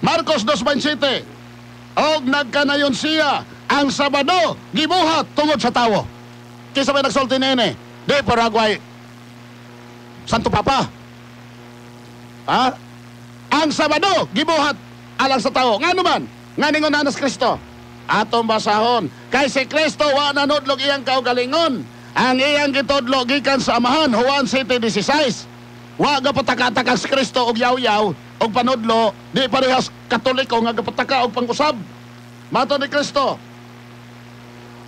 Marcos 2:27, og nagkanayon siya, ang Sabado gibuhat tungod sa tawo. Kinsa may nagsulti niini? Di Paraguay, Santo Papa. Ha? Ang Sabado gibuhat alang sa tawo. Ngano man? Nga ningon na si Kristo. Atong basahon. Kay si Kristo wa nanudlog iyang kaugalingon. Ang iyang gitudlo gikan sa Amahan, Juan 7:16. Wa gapataka-taka si Kristo og yaw-yaw og panudlo, di parehas Katoliko nga gapataka og pangusab. Matod ni Kristo.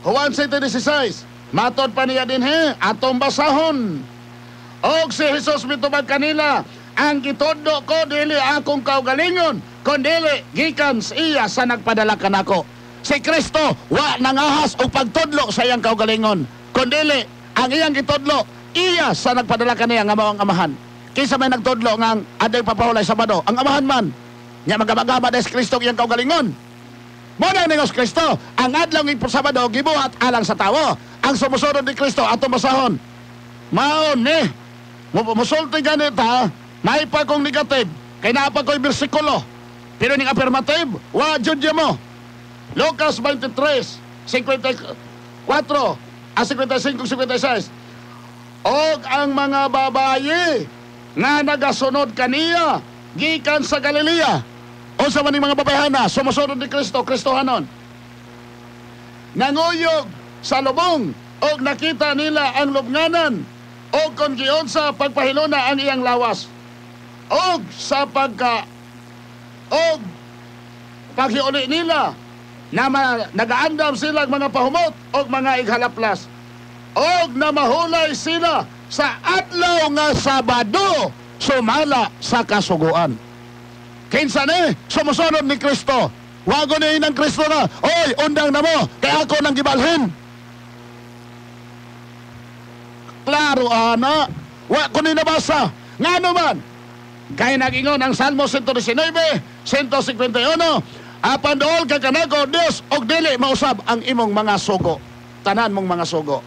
Juan 7:16. Matod pa niya dinhi, atong basahon. Og si Jesus mitubag kanila, ang gitudlo ko dili akong kaugalingon, kundili gikan sa iya sa nagpadala kanako. Si Kristo wa nangahas og pagtudlo sa iyang kaugalingon, kundili ang iyang gitudlo iya sa nagpadala kaniya nga mao ang Amahan. Kinsa may nagtudlo nga ang adlaw papahulay Sabado? Ang Amahan man. Nya magabagaba si Kristo ang iyang kaugalingon. Mo na ningos Kristo, ang adlaw ng Sabado gibuhat alang sa tawo. Ang sumusunod ni Kristo atong basahon. Mao ni musulti ganit ha, may pa kong negative, kay naa pa ko'y bersikulo. Pero ning affirmative, wa jud mo. Lucas 23, 54, a 55, 56. Og ang mga babaye nga nagasunod kaniya gikan sa Galilea. Unsa man ning mga babayhana sumusunod ni Kristo, Kristohanon. Nanguyog sa lubong og nakita nila ang lubnganan og kon giunsa pagpahiluna ang iyang lawas og sa pagka og paghiuli nila na nagaandam sila ang mga pahumot og mga ighalaplas og namahulay sila sa adlaw nga Sabado sumala sa kasuguan. Kinsa ni sumusunod ni Kristo? Wago ni ng Kristo na, oy, undang na mo, kay ako nang gibalhin. Kaklaro ana. Wa ko ni nabasa. Ngano man? Kay nag-ingon ang Salmo 119, 151, apan dool ka kanako Dios og dili mausab ang imong mga sugo. Tanan mong mga sugo.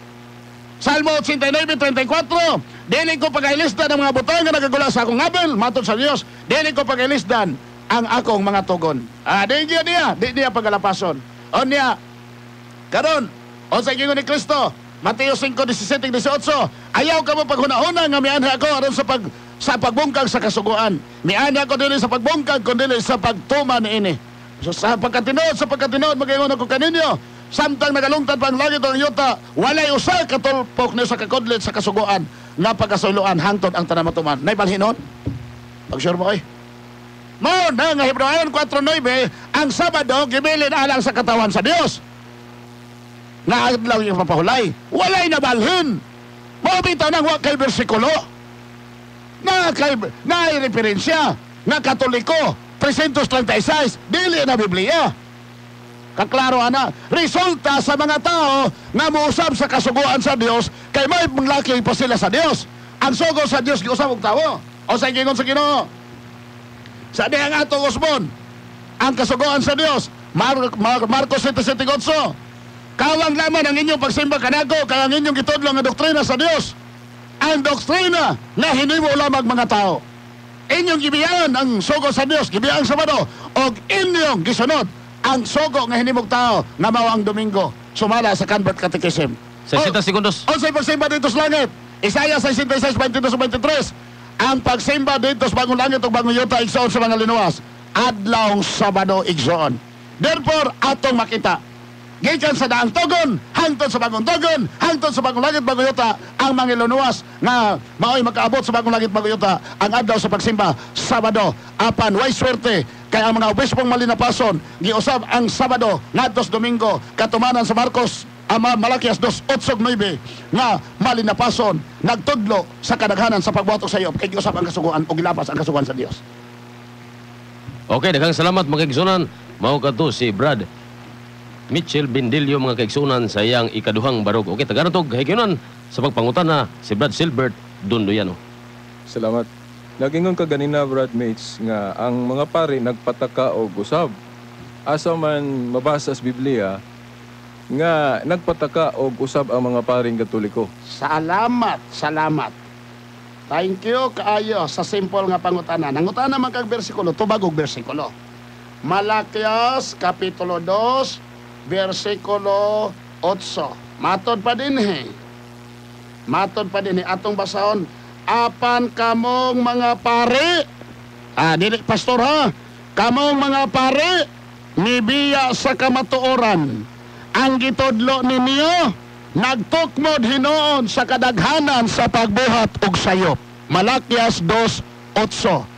Salmo 89:34, dili ko pagailisdan ang mga butang nga nagagula sa akong ngabel, matod sa Dios, dili ko pagailisdan ang akong mga tugon. Ah, di niya, di niya pagalapason. O niya, karon, unsay giingon ni Kristo, Mateo 5:17-18, ayaw ka mo paghunahuna nga mianhi ako aron sa pagbungkag sa kasuguan. Mianhi ako dili sa pagbungkag kundi sa pagtuman niini. So, sa pagkatinuod magaingon ako kaninyo, samtang nagalungtad pa ang langit ang yuta, walay usa ka tulpok ni sa kakudlit sa kasuguan nga pagkasuyloan hangtod ang tanan matuman. Nay balhinon? Pag-sure mo oy. Mao na nga Hebreo 4:9, ang Sabado gibilin alang sa katawan sa Dios. Nga adlaw yung papahulay, walay nabalhin. Mao bitaw nang wa kay bersikulo. Na kay na referensya nga Katoliko 336 dili na Biblia. Kaklaro ana, resulta sa mga tao nga mousab sa kasuguan sa Dios kay may laki pa sila sa Dios. Ang sugo sa Dios giusab og tawo. O sa ingon sa Ginoo. Sa dihang atong usbon ang kasuguan sa Dios, Marcos 7:8. Kawang laman ang inyong pagsimba kanako kay ang inyong gitudlo nga doktrina sa Dios. Ang doktrina na hinimo lamang mga tao. Inyong gibiyaan ang sugo sa Dios, gibiyaan sa Sabado, og inyong gisunod ang sugo nga hinimog tao nga mao ang Domingo, sumala sa Convert Catechism. 60 segundos. Unsay pagsimba dito sa langit? Isaiah 66:22-23. Ang pagsimba dito sa bagong langit ug bagong yuta igsoon sa mga linuwas, adlawng Sabado igsoon. Therefore, atong makita gikan sa daang tugon hangtod sa bagong tugon, hangtod sa bagong langit bagong yuta, ang mga linuwas nga mao'y makaabot sa bagong langit bagong yuta ang adlaw sa pagsimba Sabado. Apan way swerte kay ang mga obispong malinapason giusab ang Sabado ngadto sa Domingo, katumanan sa Marcos ama Malakias 2:8-9 nga malinapason nagtudlo sa kadaghanan sa pagbuhat og sayop kay giusab ang kasuguan o gilapas ang kasuguan sa Dios. Okay, daghang salamat mga kaigsunan. Mao kadto si Brad Mitchell Bindilio mga kaigsunan sa iyang ikaduhang barog. Okay, taganatog higayunan sa pagpangutana si Brad Silbert Dondoyano. Salamat. Nagingon ka ganina, Brad Mates, nga ang mga pari nagpataka og usab. Asa man mabasa sa Biblia nga nagpataka og usab ang mga paring Katoliko. Salamat, salamat. Thank you kaayo sa simple nga pangutana. Nangutana man kag bersikulo, tubag og bersikulo. Malakias kapitulo 2 versikulo 8. Matod pa dinhi. Matod pa dinhi atong basahon. Apan kamong mga pare, dili pastor ha, kamong mga pare nibiya sa kamatuoran. Ang gitudlo ninyo nagtukmod hinuon sa kadaghanan sa pagbuhat og sayop. Malakias 2:8.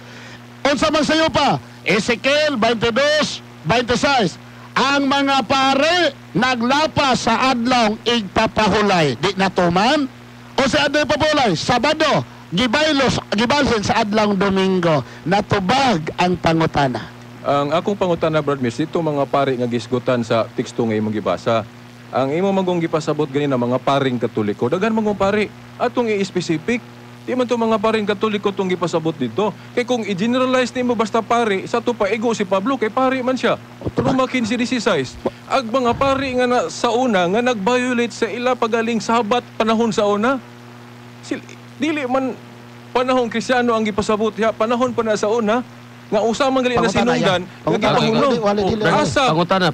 Unsa man sayo pa? Ezekiel 22:26. Ang mga pare naglapas sa adlong igpapahulay. Di natuman? O sa adlong igpapahulay? Sabado, gibaylos, gibalsin sa adlong Domingo. Natubag ang pangutana. Ang akong pangutana, Brad Miss, ito mga pare nga gisgutan sa teksto nga imong gibasa. Ang imong manggong gipasabot ganina mga paring Katoliko, daghan mangong pare. Atong i-specific, di man to mga paring Katoliko tong gipasabot dito. Kay kung i-generalize nimo basta pare, sa to pa ego si Pablo kay pare man siya. Roma 15:16. Ag mga pare nga na, sa una nga nag-violate sa ila pagaling Sabat panahon sa una. Dili man panahon Kristiyano ang gipasabot ya, panahon pa na sa una nga usa man gali na sinungdan nga gipahunong. Asa pangutana.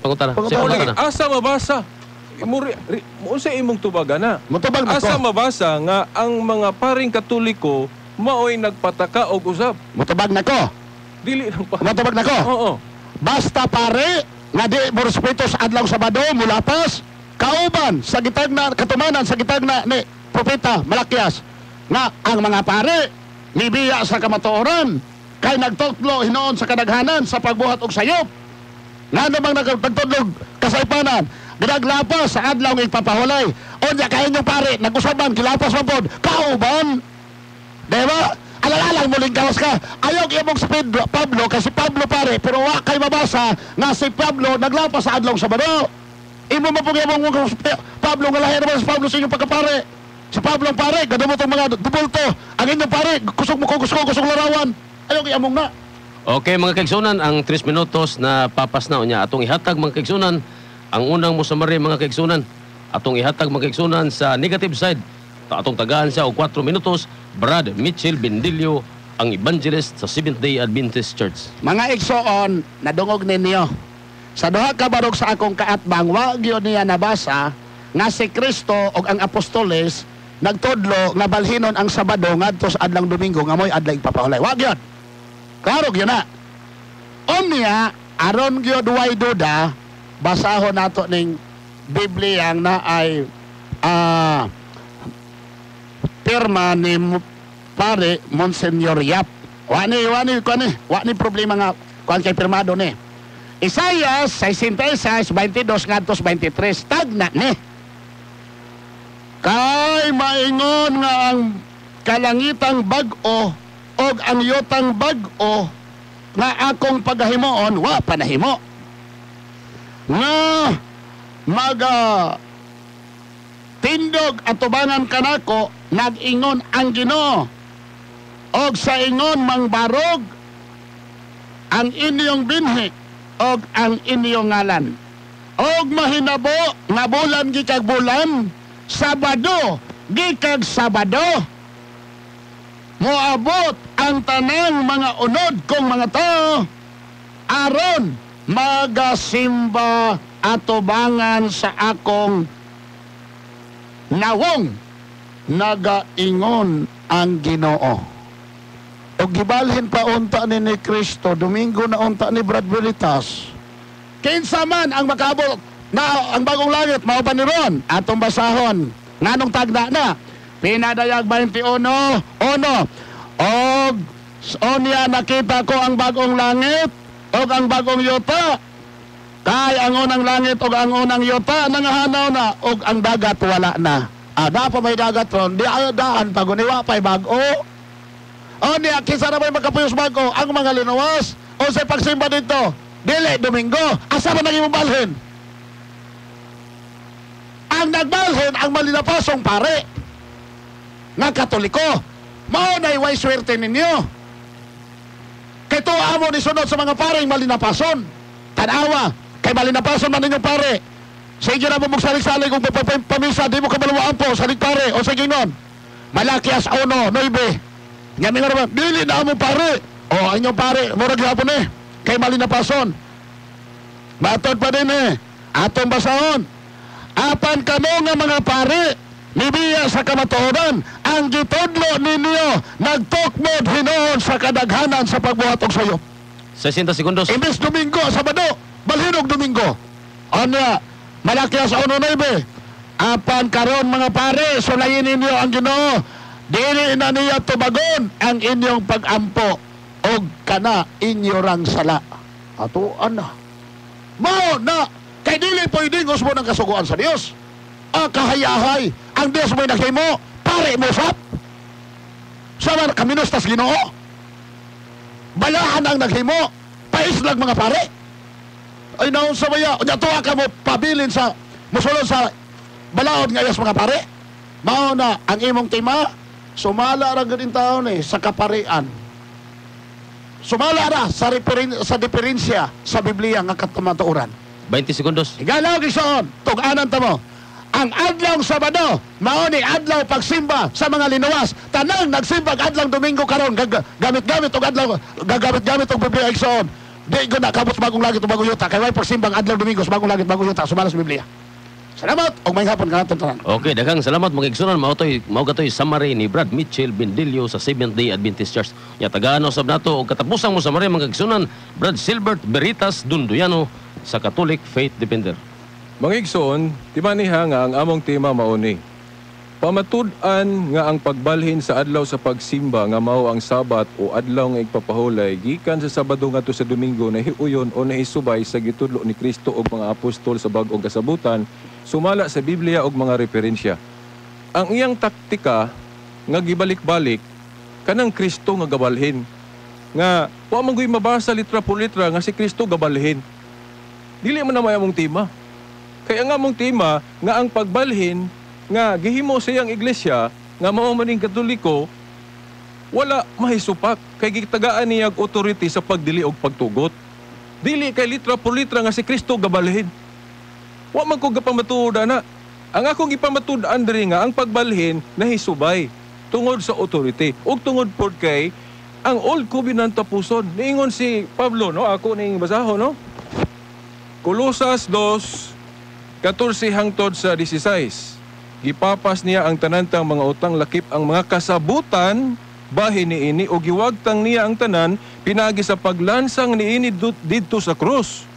Asa mabasa? Unsa imong tubaga na? Asa mabasa nga ang mga paring Katoliko maoy nagpataka og usab? Mutubag nako. Dili lang pa. Mutubag nako. Oo. Basta pare nga di mo respeto sa adlaw Sabado mulapas kauban sa gitagna katumanan sa gitagna ni propeta Malakias nga ang mga pare nibiya sa kamatuoran kay nagtutlo hinuon sa kadaghanan sa pagbuhat og sayop. Ngano bang nagtudlog kasaypanan? Ginaglapas sa adlaw ng ipapahulay. Unya kay inyong pare nag-usaban gilapas man pod kauban. Diba? Alalalang muling kawas ka. Ayaw imong si Pedro, Pablo kasi Pablo pare pero wa kay mabasa nga si Pablo naglapas sa adlaw Sabado. Imo mapugimong Pablo nga lahi naman si Pablo sa inyong pagkapare. Si Pablo ang pare, gadumot ang mga dubulto. Ang inyong pare, kusog mo ko, kusog, kusog larawan. Ayaw giamong na. Okay, mga kaigsunan, ang 3 minutos na papas na niya. Atong ihatag, mga kaigsunan, ang unang musamari, mga kaigsunan. Atong ihatag, mga kaigsunan, sa negative side. Atong tagaan siya og 4 minutos, Brad Mitchell Bendillo, ang evangelist sa Seventh-day Adventist Church. Mga igsoon, nadungog ninyo. Sa duha ka barog sa akong kaatbang, wa gyud niya nabasa nga si Kristo og ang apostoles nagtudlo nga balhinon ang Sabado ngadto sa adlang Domingo nga mo'y adlaw igpapahulay. Wa gyud. Klaro gyud na. Unya, aron gyud way duda, basahon nato ning Biblia na ay pirma ni pare Monsignor Yap. Wa ni problema nga kuan kay pirmado ni. Isaias 66, 22 ngadto 23 tagna ni. Kay maingon nga ang kalangitang bag-o og ang yutang bag-o nga akong pagahimoon wa pa nahimo. Nga maga tindog atubangan kanako nag-ingon ang Ginoo og sa ingon mangbarog ang inyong binhi og ang inyong ngalan og mahinabo nga bulan gikag bulan, Sabado gikag Sabado, moabot ang tanang mga unod kong mga tao aron magasimba atubangan sa akong nawong, nagaingon ang Ginoo. O gibalhin pa unta ni Kristo, Domingo na unta ni Brad Veritas. Kinsa man ang makaabot na ang bagong langit, mao pa ni ron, atong basahon. Nganong tagda na? Pinadayag 21:1. Og onya nakita ko ang bagong langit og ang bagong yuta. Kay ang unang langit og ang unang yuta nangahanaw na og ang dagat wala na. Da pa may dagat ron, di daan pag uniwa pa'y bag-o. O niya, kinsa na may makapuyos bago ang mga linuwas o sa pagsimba dito, dili Domingo, asa man nang imong balhin? Ang nagbalhin ang malinapasong pare nga Katoliko. Mao na way swerte ninyo. Kay tuwa mo ni sunod sa mga pareng malinapason. Tanawa, kay malinapason man ninyong pare. Sige na mo magsalig-salig kung pamisa, di mo kabalawaan po, salig pare, o sige nun. Malakias 1:9. Nga nga naman, dili na mo pare. O, inyong pare, murag hapon eh. Kay malinapason. Matod pa din eh. Atong basahon. Apan kamo nga mga pare, nibiya sa kamatuoran, ang gitudlo ninyo, nagtukmod hinuon sa kadaghanan sa pagbuhat og sayo. 60 segundos. Imbes Domingo, Sabado, balhinog Domingo. Anya, Malakias 1:9. Apan karon mga pare, sulayin ninyo ang Ginoo. Dili na niya tubagon ang inyong pag-ampo og kana inyo rang sala. Atoan na. Mao na kay dili pwedeng usbo ng kasuguan sa Dios. Ah, kahayahay ang Dios mo'y naghimo, pare mo sap. Sama kaminos tas Ginoo. Balaan ang naghimo, paislag mga pare. Ay naon sa baya, unya tuwa ka mo pabilin sa musulod sa balaod nga ayos mga pare. Mao na ang imong tema. Sumala ra gud taon eh sa kaparian. Sumala ra sa sa diferensya sa Biblia nga katumatuoran. 20 segundos. Higalaw gisuon, tug-anan ta mo. Ang adlaw Sabado mao ni adlaw pagsimba sa mga linuwas. Tanang nagsimbag adlaw Domingo karon gamit-gamit og adlaw, gagamit-gamit og Biblia igsoon. Di ko na kabot bagong langit o bagong yuta kay way pagsimbang adlaw Domingo sa bagong langit bagong yuta sumala sa Biblia. Salamat og may hapon kanatong tanan. Okay, daghang salamat mga igsunan. Mao gatoy summary ni Brad Mitchell Bendillo sa Seventh-day Adventist Church. Ya tagaan usab nato og katapusang mo summary mga igsunan, Brad Silbert Veritas Dunduyano sa Catholic Faith Defender. Mga igsoon, timaniha nga ang among tema mao ni. Pamatud-an nga ang pagbalhin sa adlaw sa pagsimba nga mao ang Sabat o adlaw nga igpapahulay gikan sa Sabado ngadto sa Domingo nahiuyon o nahisubay sa gitudlo ni Kristo ug mga apostol sa bag-ong kasabutan sumala sa Biblia ug mga referensya. Ang iyang taktika nga gibalik-balik kanang Kristo nga gabalhin nga wa man gyud mabasa litra por litra nga si Kristo gabalhin. Dili man na may among tema. Kaya nga among tema nga ang pagbalhin nga gihimo sa iyang iglesia nga mao maning Katoliko wala mahisupak kay gitagaan niya og authority sa pagdili og pagtugot. Dili kay litra por litra nga si Kristo gabalhin. Wa man ko gapamatuod ana. Ang akong gipamatud-an diri nga ang pagbalhin nahisubay tungod sa authority ug tungod pod kay ang Old Covenant tapuson. Niingon si Pablo, no, ako ning basahon, no. Kolosas 2:14 hangtod sa 16. Gipapas niya ang tanantang mga utang lakip ang mga kasabutan bahin niini o giwagtang niya ang tanan pinaagi sa paglansang niini didto sa krus.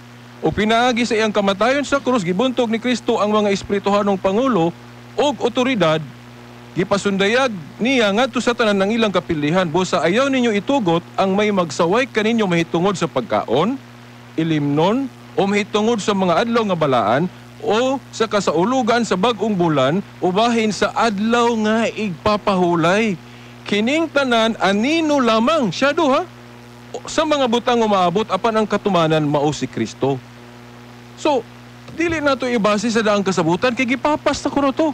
O pinaagi sa iyang kamatayon sa krus, gibuntog ni Kristo ang mga espirituhanong pangulo og otoridad, gipasundayag niya ngadto sa tanan ng ilang kapilihan. Busa ayaw ninyo itugot ang may magsaway kaninyo mahitungod sa pagkaon, ilimnon, o mahitungod sa mga adlaw nga balaan, o sa kasaulugan sa bag-ong bulan, o bahin sa adlaw nga igpapahulay. Kining tanan anino lamang siya duha sa mga butang umaabot apan ang katumanan mao si Kristo. So, dili nato ibase sa daang kasabutan kay gipapas na kuno to.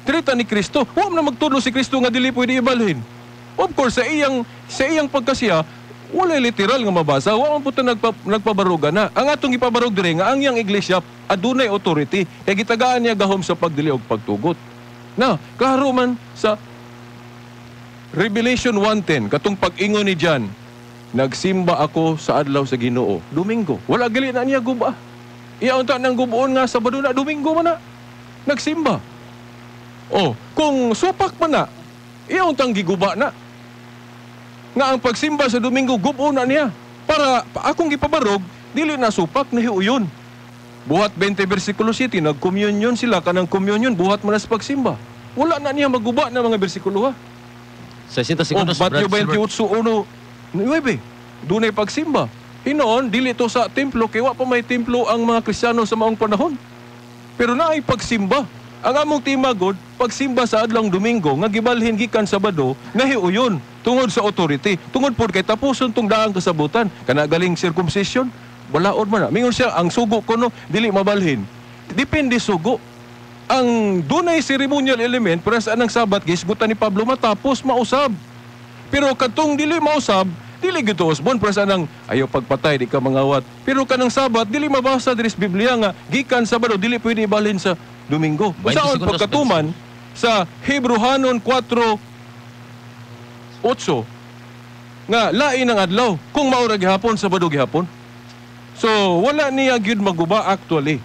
Trita ni Kristo, wa man magtudlo si Kristo nga dili pwede ibalhin. Of course, sa iyang pagkasiya, wala literal nga mabasa, wa man puta nagpabaruga na. Ang atong ipabarog dire nga ang iyang iglesia adunay authority kay gitagaan niya gahom sa pagdili og pagtugot. Na, klaro man sa Revelation 1:10 katong pag-ingon ni John, nagsimba ako sa adlaw sa Ginoo, Domingo. Wala gali na niya guba. Iya unta nang guboon nga Sabado na, Domingo man na. Nagsimba. Oh, kung supak man na, iya untang giguba na. Nga ang pagsimba sa Domingo gubo na niya. Para akong gipabarog, dili na supak na hiuyon. Buhat 20 versikulo 7, nagkommunyon sila kanang communion buhat man na sa pagsimba. Wala na niya maguba na mga bersikulo ha. 60 segundos. Mateo 28:1-9, dunay pagsimba. Hinoon, dili to sa templo, kay wa pa may templo ang mga Kristiyano sa maong panahon. Pero naay pagsimba. Ang among timagod, pagsimba sa adlong Domingo, nga gibalhin gikan Sabado, nahiuyon tungod sa authority. Tungod pod kay tapuson tong daang kasabutan. Kana galing circumcision, balaod man na. Mingon siya, ang sugo kuno, dili mabalhin. Depende sugo. Ang dunay ceremonial element para sa anang Sabat gisgutan ni Pablo matapos mausab. Pero katong dili mausab, dili gyud usbon para sa anang ayaw pagpatay di ka mangawat. Pero kanang Sabat dili mabasa diri sa Biblia nga gikan Sabado dili pwede ibalhin sa Domingo. Unsaon pagkatuman sa Hebreohanon 4:8 nga lain ang adlaw kung maura gihapon Sabado gihapon. So wala niya gyud maguba actually.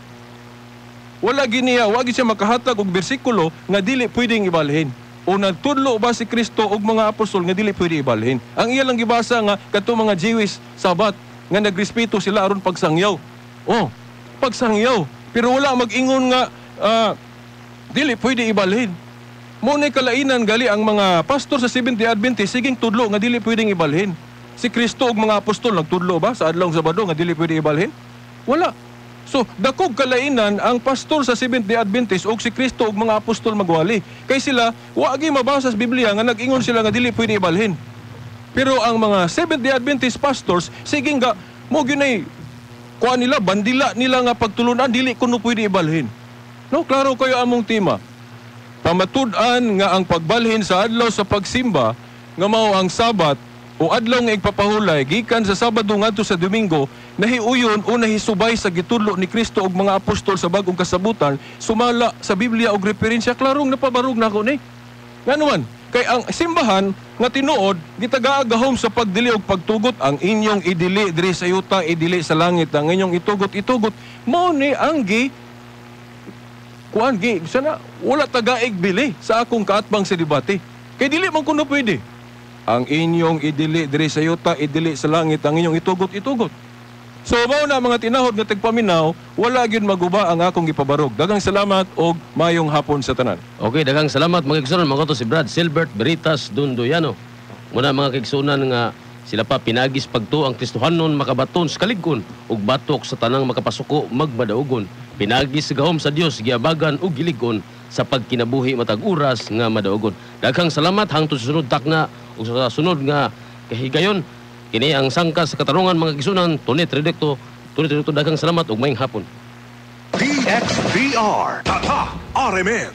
Wala giniya, wag siya makahatag og bersikulo nga dili pwedeng ibalhin. O nagtudlo ba si Kristo og mga apostol nga dili pwede ibalhin? Ang iya lang gibasa nga kadto mga Jewish Sabat nga nagrespeto sila aron pagsangyaw. Oh, pagsangyaw. Pero wala mag-ingon nga dili pwede ibalhin. Mo nay kalainan gali ang mga pastor sa Seventh-day Adventist siging tudlo nga dili pwedeng ibalhin. Si Kristo og mga apostol nagtudlo ba sa adlong Sabado nga dili pwede ibalhin? Wala. So, dakog kalainan ang pastor sa Seventh-day Adventist og si Kristo og mga apostol magwali. Kay sila, wa gi mabasa sa Biblia nga nag-ingon sila nga dili pwede ibalhin. Pero ang mga Seventh-day Adventist pastors, sige nga, mo gyud kuan nila, bandila nila nga pagtulunan, dili kuno pwede ibalhin. No, klaro kayo among tema. Pamatud-an nga ang pagbalhin sa adlaw sa pagsimba, nga mao ang Sabat, o adlaw nga igpapahulay gikan sa Sabado ngadto sa Domingo, nahiuyon o nahisubay sa gitudlo ni Kristo og mga apostol sa bag-ong kasabutan, sumala sa Biblia og referensya, klarong napabarog nako ni. Ngano man, kay ang simbahan nga tinuod gitagaagahom sa pagdili og pagtugot, ang inyong idili diri sa yuta, idili sa langit, ang inyong itugot, itugot. Mao ni ang gi kuan gi sana wala tagaig bili sa akong kaatbang sa debate. Kay dili man kuno pwede. Ang inyong idili diri sa yuta, idili sa langit, ang inyong itugot, itugot. So mao na mga tinahod nga tagpaminaw, wala gyud maguba ang akong gipabarog. Daghang salamat og mayong hapon sa tanan. Okay, daghang salamat mga kigsunan. Mga to si Brad Silbert Veritas Dundoyano. Muna mga kigsunan nga sila pa pinagis pagtuo ang Kristohanon makabaton sa kalig-on ug batok sa tanang makapasuko magmadaugon. Pinagis gahom sa Dios giabagan ug gilig-on sa pagkinabuhi matag oras nga madaugon. Daghang salamat hangtod sa sunod takna ug sa sunod nga kahigayon. Kini ang sangka sa katarungan mga kigsunan, Tony Tredecto. Tony Tredecto, daghang salamat ug maayong hapon. DXDR Tatak RMN.